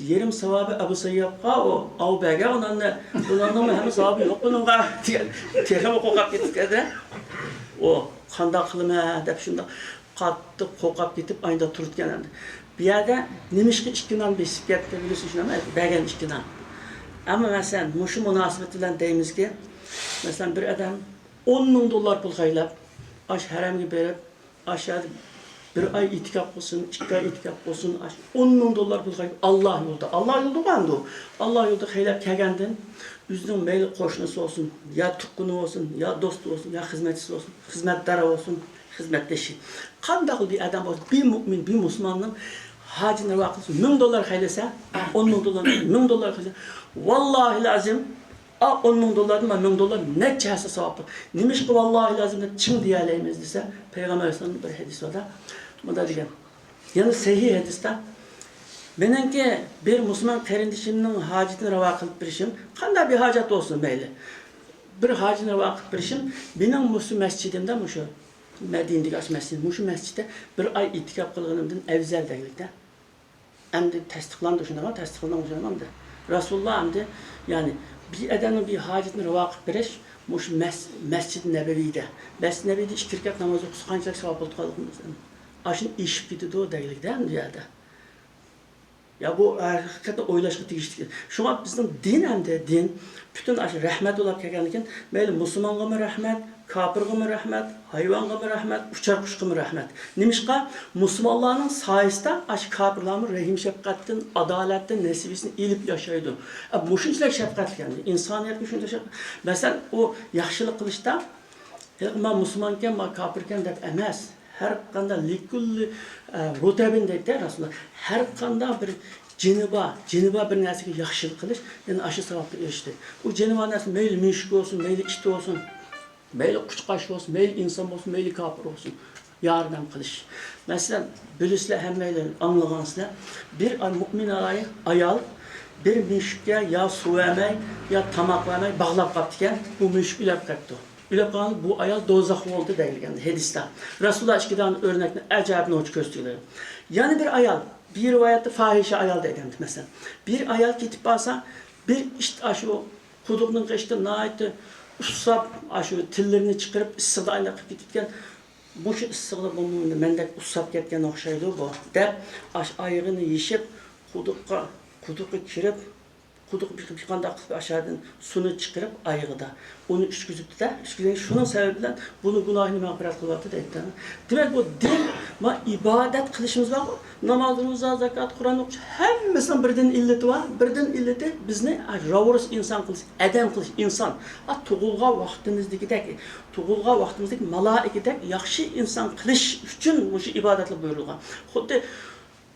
يېرىم ساۋابى ئەبۇ سەييابقا، ئۇ، ئاۋۇ بەرگەن ئۇ ناننى، بۇ ناننىڭمۇ ھەممە ساۋابى يوق بۇنىڭغا دېگەن، تېخىمۇ قورقۇپ كېتىپتىكەن. ئۇ، قانداق قىلىمەن دەپ شۇنداق قاتتىق قورقۇپ كېتىپ، ئايدا تۇرىدىكەن ئەمدى. بۇ يەردە نېمىشقا ئىككى نان بېسىپ كەتتى بىلىسىز شۇنى، بەرگەن ئىككى نان. ئەمما مەسىلەن، مۇشۇ مۇناسىۋەت بىلەن دەيمىزكى، مەسىلەن، بىر ئادەم ئون مىڭ دوللار پۇل خەجلەپ، ئاشۇ ھەرەمگە بېرىپ، ئاشۇ يەردە بىر ئاي ئېتىكاپ قىلسۇن، ئىككى ئاي ئېتىكاپ قىلسۇن، ئاشۇ ئون مىڭ دوللار پۇل خەجلەپ، ئاللا يولىدا، ئاللا يولىدا ئەمدى ئۇ. ئاللا يولىدا خەجلەپ كەلگەندىن، ئۆزىنىڭ مەيلى قوشنىسى بولسۇن، يا تۇغقىنى بولسۇن، يا دوستى بولسۇن، يا خىزمەتچىسى بولسۇن، خىزمەتدارى بولسۇن، خىزمەتدىشى. قانداقلا بىر ئادەم بولسۇن، بىر مۇئمىن، بىر مۇسۇلماننىڭ ھاجىتىنى رىۋا قىلسۇن، مىڭ دوللار خەجلىسە، ئون مىڭ دوللار، مىڭ دوللار خەجلىسە، ۋاللاھىل ئەزىم، ئا، ئون مىڭ دوللاردىن مانا مىڭ دوللار نەچچە ھەسسە ساۋاب بار. نېمىشقا ۋاللاھىل ئەزىم دەپ چىڭ دېيەلەيمىز دېسە، پەيغەمبەر ئەلەيھىسسالامنىڭ بىر ھەدىسى بار-دە، مۇنداق دېگەن. يەنە سەھىھ ھەدىستە، مېنىڭكى بىر مۇسۇلمان قېرىندىشىمنىڭ ھاجىتىنى راۋا قىلىپ بېرىشىم، قانداق بىر ھاجەت بولسۇن مەيلى، بىر ھاجىتىنى راۋا قىلىپ بېرىشىم، مېنىڭ مۇشۇ مەسچىتىمدە، مۇشۇ مەدىنىدىكى ئاشۇ مەسچىت، مۇشۇ مەسچىتتە بىر ئاي ئېتىكاپ قىلغىنىمدىن ئەۋزەل دەيلىكتە. ئەمدى تەستىقلاندى شۇنداقمۇ؟ تەستىقلىنىدۇ شۇنداقمۇ ئەمدى؟ رەسۇلۇللا ئەمدى، يەنى بىر ئادەمنىڭ بىر ھاجىتىنى راۋا قىلىپ بېرىش، مۇشۇ مەس-، مەسجىد نەبەۋىدە، مەسجىد نەبەۋىدە ئىككى رەكەت ناماز ئوقۇسا قانچىلىك ساۋاب بولىدىغانلىقىنى بىلسەم، ئاشۇنى ئېشىپ كېتىدۇ دەيلىكتە ئەمدى بۇ يەردە. يا بۇ ھەقىقەتەن ئويلاشقا تېگىشلىك. شۇڭا بىزنىڭ دىن ئەمدى، دىن پۈتۈن ئاشۇ رەھمەت بولاپ كەلگەندىكىن، مەيلى مۇسۇلمانغىمۇ رەھمەت، كاپىرغىمۇ رەھمەت، ھايۋانغىمۇ رەھمەت، ئۇچار قۇشقىمۇ رەھمەت. نېمىشقا؟ مۇسۇلمانلارنىڭ سايىسىدا ئاشۇ كاپىرلارمۇ رەھىم شەپقەتتىن، ئادالەتتىن نېسىۋىسىنى ئېلىپ ياشايدۇ. ئە، مۇشۇنچىلىك شەپقەتلىك ئەمدى. ئىنسانىيەتكە شۇنچە شەپ-، مەسىلەن، ئۇ ياخشىلىق قىلىشتا، ھېلىقى مەن مۇسۇلمانكەن، مەن كاپىركەن دەپ ئەمەس. ھەر قانداق لىكۇللى، ئە، رۇتەبىن دەيدۇ رەسۇلۇللا. ھەر قانداق بىر جېنى بار، جېنى بار بىر نەرسىگە ياخشىلىق قىلىش، يەنى ئاشۇ ساۋابقا ئېرىشتى. ئۇ جېنى بار نەرسە مەيلى مۈشۈك بولسۇن، مەيلى ئىت بولسۇن، مەيلى قۇشقاچ بولسۇن، مەيلى ئىنسان بولسۇن، مەيلى كاپىر بولسۇن، ياردەم قىلىش. مەسىلەن، بىلىسىلەر، ھەممەيلەن ئاڭلىغانسىلەر، بىر ئاي مۇئمىن ئاي-، ئايال بىر مۈشۈككە يا سۇ بەرمەي، يا تاماق بەرمەي باغلاپ قاپتىكەن، ئۇ مۈشۈك ئۆلۈپ قاپتۇ. ئۆلۈپ قالغان بۇ ئايال دوزاخ بولدى دەيدىكەن ھەدىستە. رەسۇلۇللا ئىككى دانە ئۆرنەكنى ئەجەب نوچى كۆرسىتىدۇ. يەنە بىر ئايال، بىر رىۋايەتتە فاھىشە ئايال دەيدۇ مەسىلەن. بىر ئايال كېتىپ بارسا، بىر ئىت ئاشۇ قۇدۇقنىڭ قېشىدا ناھايىتى ئۇسساپ، ئاشۇ تىللىرىنى چىقىرىپ، ئىسسىقتا ئايلاپ قېلىپ كېتىپتىكەن. مۇشۇ ئىسسىقلا بۇ مەندەك ئۇسساپ كەتكەن ئوخشايدۇ بۇ، دەپ، ئاش ئايىغىنى يېشىپ، قۇدۇققا، قۇدۇققا كىرىپ، قۇدۇق بىر، بىر قانداق قىلىپ ئاشۇ يەردىن سۇنى چىقىرىپ ئايىغىدا، ئۇنى ئۈشكۈزۈپتۇ-دە، ئۈشكۈزگەن شۇنىڭ سەۋەبى بىلەن بۇنىڭ گۇناھىنى مەغپىرەت قىلىۋەتتى دەيدۇ. دېمەك، بۇ دىن، ما ئىبادەت قىلىشىمىز بارغۇ، ناماز، روزا، زاكات، قۇرئان ئوقۇش، ھەممىسىنىڭ بىردىن ئىللىتى بار. بىردىن ئىللىتى بىزنى، ھە، راۋۇرۇس ئىنسان قىلىش، ئادەم قىلىش، ئىنسان. ھە، تۇغۇلغان ۋاقتىمىزدىكىدەك، تۇغۇلغان ۋاقتىمىزدىكى مالائىكىدەك ياخشى ئىنسان قىلىش ئۈچۈن مۇشۇ ئىبادەتلەر بۇيرۇلغان. خۇددى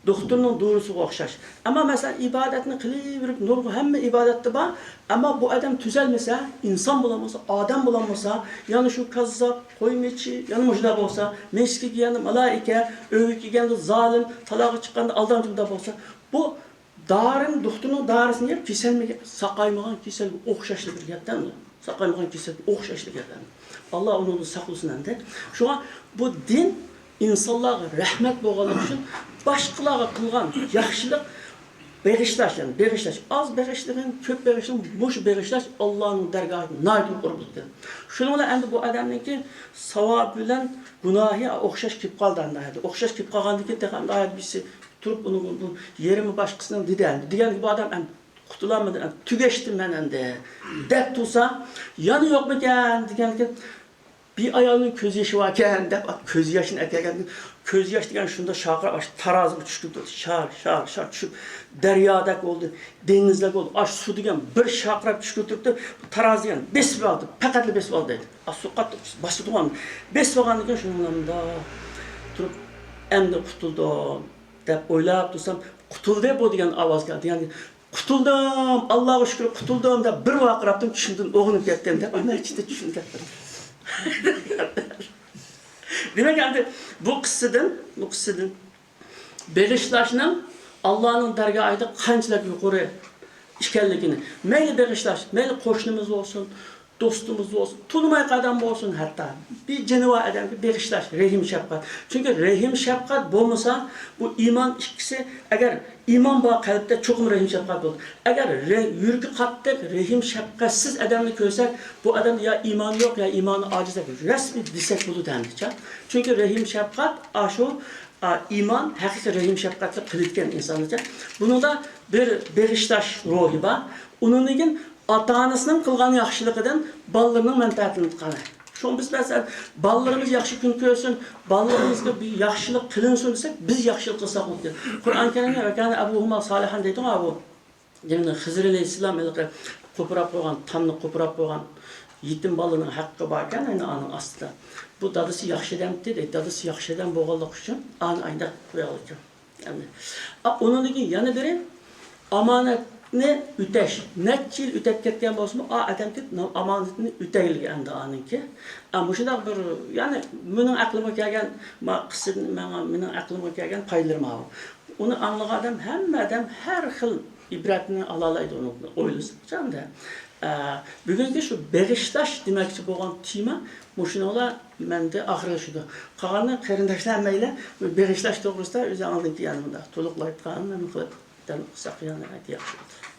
دوختۇرنىڭ دورىسىغا ئوخشاش. ئەمما مەسىلەن، ئىبادەتنى قىلىۋېرىپ، نۇرغۇن ھەممە ئىبادەتتە بار. ئەمما بۇ ئادەم تۈزەلمىسە، ئىنسان بولالمىسا، ئادەم بولالمىسا، يەنە شۇ كاززاپ، قويمىچى، يەنە مۇشۇلار بولسا، مەسچىتكە كىرگەندە مالايىكە، ئۆيگە كىرگەندە زالىم، تالاغا چىققاندا ئالدامچى بولسا، بۇ دارىنى، دوختۇرنىڭ دارىسىنى يەپ، كېسەلمىگەن، ساقايمىغان كېسەلگە ئوخشاشلا بىر گەپ ئەمدى. ساقايمىغان كېسەلگە ئوخشاشلا گەپ ئەمدى. ئاللا ئۇنىڭدىن ساقلىسۇن ئەمدى. شۇڭا بۇ دىن ئىنسانلارغا رەھمەت بولغانلىقى ئۈچۈن باشقىلارغا قىلغان ياخشىلىق بېغىشلاش، يەنى بېغىشلاش. ئاز بېغىشلىغىن، كۆپ بېغىشلىغىن، مۇشۇ بېغىشلاش ئاللانىڭ دەرگاھىدا ناھايىتى يۇقىرى بولىدۇ. شۇنىڭ بىلەن ئەمدى بۇ ئادەمنىڭكى ساۋابى بىلەن گۇناھى ئوخشاش كېلىپ قالدى ئەمدى. ئوخشاش كېلىپ قالغاندىن كېيىن تېخى ئەمدى ئايەت بىرسى تۇرۇپ، ئۇنىڭ بۇ يېرىمى باشقىسىنىڭ دېدى ئەمدى. دېگەنكى بۇ ئادەم ئەمدى قۇتۇلالمىدىم، ئەمدى تۈگەشتىم مەن ئەمدى، دەپ تۇرسا، يەنە يوقمىكەن دېگەنكى، بىر ئايالنىڭ كۆز يېشى باركەن دەپ، كۆز ياشنى ئەكەلگەن. كۆز ياش دېگەن شۇنداق شارقىراپ، ئاشۇ تارازىغا چۈشۈپ كېتىپتۇ. شار، شار، شار چۈشۈپ، دەريادەك بولدى، دېڭىزدەك بولدى. ئاشۇ سۇ دېگەن بىر شارقىراپ چۈشۈپ كېتىپتۇ. تارازا دېگەن بېسىپ ئالدى، پەقەتلا بېسىپ ئالدى دەيدۇ. ئاشۇ سۇ قاتتىق باسىدىغان. بېسىپ ئالغاندىن كېيىن شۇنىڭ بىلەن مۇنداق تۇرۇپ، ئەمدى قۇتۇلدۇم دەپ ئويلاپ تۇرسام، قۇتۇلدى بۇ دېگەن ئاۋاز كەلدى. يەنى، قۇتۇلدۇم، ئاللاغا شۈكۈر، قۇتۇلدۇم دەپ بىر ۋارقىراپتىم، چۈشۈمدىن ئويغىنىپ كەتتىم دەپ، ئاندىن چىقتى چۈشۈمدىن. دېمەك، ئەمدى بۇ قىسسىدىن، بۇ قىسسىدىن بېغىشلاشنىڭ ئاللانىڭ دەرگاھىدا قانچىلىك يۇقىرى ئىكەنلىكىنى، مەيلى بېغىشلاش، مەيلى قوشنىمىز بولسۇن، دوستىمىز بولسۇن، تونۇمايدىغان ئادەم بولسۇن، ھەتتا بىر جېنى بار ئادەمگە بېغىشلاش، رەھىم-شەپقەت. چۈنكى رەھىم-شەپقەت بولمىسا، بۇ ئىمان ئىككىسى، ئەگەر ئىمان بار قەلبتە، چوقۇم رەھىم-شەپقەت بولىدۇ. ئەگەر رە-، يۈرىكى قاتتىق، رەھىم-شەپقەتسىز ئادەمنى كۆرسەك، بۇ ئادەمدە يا ئىمان يوق، يا ئىمانى ئاجىز دەپ رەسمىي دېسەك بولىدۇ ئەمدىچە. چۈنكى رەھىم-شەپقەت ئاشۇ، ئا، ئىمان، ھەقىقىي رەھىم-شەپقەتلىك قىلىدىكەن ئىنساننىچە. بۇنىڭدا بىر بېغىشلاش روھى بار. ئۇنىڭدىن كېيىن ئاتا-ئانىسىنىڭ قىلغان ياخشىلىقىدىن بالىلىرىنىڭ مەنپەئەتىنى قاراش. شۇڭا بىز مەسىلەن، بالىلىرىمىز ياخشى كۈن كۆرسۇن، بالىلىرىمىزغا بىر ياخشىلىق قىلىنسۇن دېسەك، بىز ياخشىلىق قىلساق بولىدىكەن. قۇرئان كەرىمدە، «ۋەكانە ئەبۇھۇما سالىھان» دەيدىغۇ بۇ. دېمەك، خىزىر ئەلەيھىسسالام ھېلىقى قوپۇراپ قويغان، تامنى قوپۇراپ قويغان يېتىم بالىنىڭ ھەققى باركەن، ئەنە ئانىڭ ئاستىدا. بۇ دادىسى ياخشى ئادەمتى دەيدۇ، دادىسى ياخشى ئادەم بولغانلىقى ئۈچۈن ئانى ئاينداق قويغانىكەن. ئەمدى، ئا، ئۇنىڭدىن كېيىن يەنە بىرى، ئامانەتنى ئۆتەش. نەچچە يىل ئۆتەپ كەتكەن بولسىمۇ، ئا ئادەمكى ئامانىتىنى ئۆتەيلىگەن ئەمدى ئانىڭكى. ئا، مۇشۇنداق بىر، يەنى مېنىڭ ئەقلىمگە كەلگەن، ما، قىسسىدىن ماڭا، مېنىڭ ئەقلىمگە كەلگەن پايدىلىرى ماۋۇ. ئۇنى ئاڭلىغان ئادەم، ھەممە ئادەم ھەر خىل ئىبرەتنى ئالالايدۇ ئۇنىڭدىن ئويلىسا. ئە، بۈگۈنكى شۇ بېغىشلاش دېمەكچى بولغان تېما مۇشۇنىڭلا مەندە ئاخىرلىشىدۇ. قالغاننى قېرىنداشلار ھەممەيلەن بېغىشلاش توغرىسىدا ئۆزى ئاندىن كېيىن مۇنداق تولۇقلايدىغان نېمە قىلىپ دەم قىلساق يەنە ياخشى بولىدۇ.